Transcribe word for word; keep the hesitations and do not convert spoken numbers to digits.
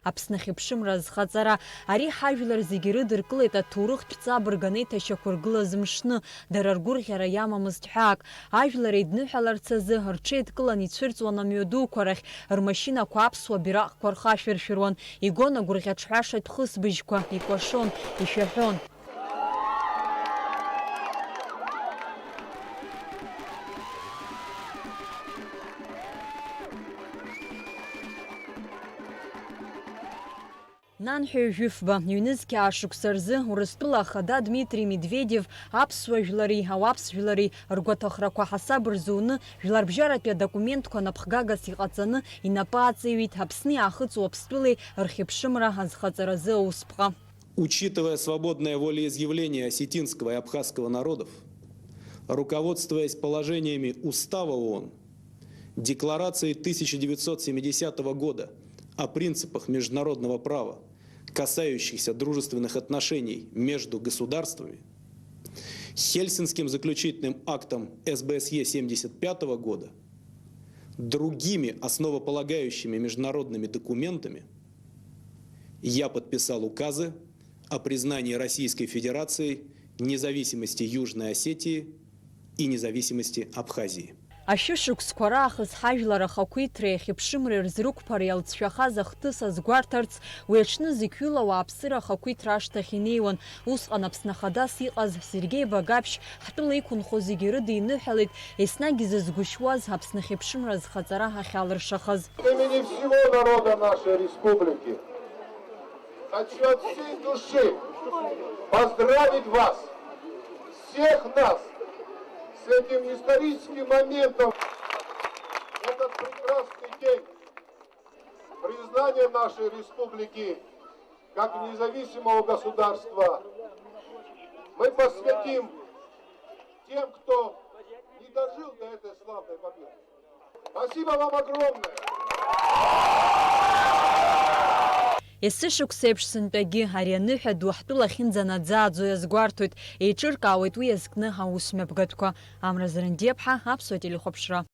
Аԥсны ахьыԥшымра азхаҵара, ари ҳажәлар зегьы ирыдыркылеит аҭоурыхтә ҵабырг анеиҭашьақәыргылаз мшны, дара ргәырӷьара иамамызт ҳәаак. Ажәлар еидныҳәаларц азы рҽеидкылан ицәырҵуан амҩадуқәа рахь, рмашьынақәа аԥсуа бираҟқәа рхашәыршәыруан, игон агәырӷьаҿҳәашатә хысбыжьқәа, икәашон, ишәаҳәон. Нанҳәаҩ жәыфба, ҩнызқьи аа шықәса рзы Урыстәыла ахада Дмитрий Медведев аԥсуа жәлари ауаԥс жәлари ргәаҭахрақәа ҳасаб рзуны, жәларбжьаратәи адокументқәа напхгагас иҟаҵаны инапы аҵеиҩит Аԥсни Аахыҵ Уаԥстәылеи рхьыԥшымра азхаҵаразы аусԥҟа. Учитывая свободное волеизъявление осетинского и абхазского народов, руководствуясь положениями Устава ООН, Декларации тысяча девятьсот семидесятого года о принципах международного права, касающихся дружественных отношений между государствами, Хельсинским заключительным актом СБСЕ семьдесят пятого года, другими основополагающими международными документами, я подписал указы о признании Российской Федерацией независимости Южной Осетии и независимости Абхазии. Ашәышықәсқәа раахыс ҳажәлар ахақәиҭреи ахьыԥшымреи рзы рықәԥара иалҵшәахаз ахҭыс азгәарҭарц, уи аҽны зықьҩыла ауааԥсыра ахақәиҭра ашҭахь инеиуан. Усҟан Аԥсны Ахадас иҟаз Сергеи Багаԥшь ҳтәыла иқәынхо зегьы ирыдиныҳәалеит, еснагь изызгәышьуаз Аԥсны ахьыԥшымра азхаҵара ахьалыршахаз. От имени всего народа нашей республики хочу от всей души поздравить вас, всех нас, с этим историческим моментом. Этот прекрасный день признания нашей республики как независимого государства мы посвятим тем, кто не дожил до этой славной победы. Спасибо вам огромное! Есышықәсеиԥш сынтәагьы ари аныҳәа ду ҳтәыла ахьынӡанаӡааӡо иазгәарҭоит, еиҿыркаауеит уи иазкны аус мҩаԥгатәқәа. Амра Зарандиаԥҳа, Аԥсуа телехәаԥшра.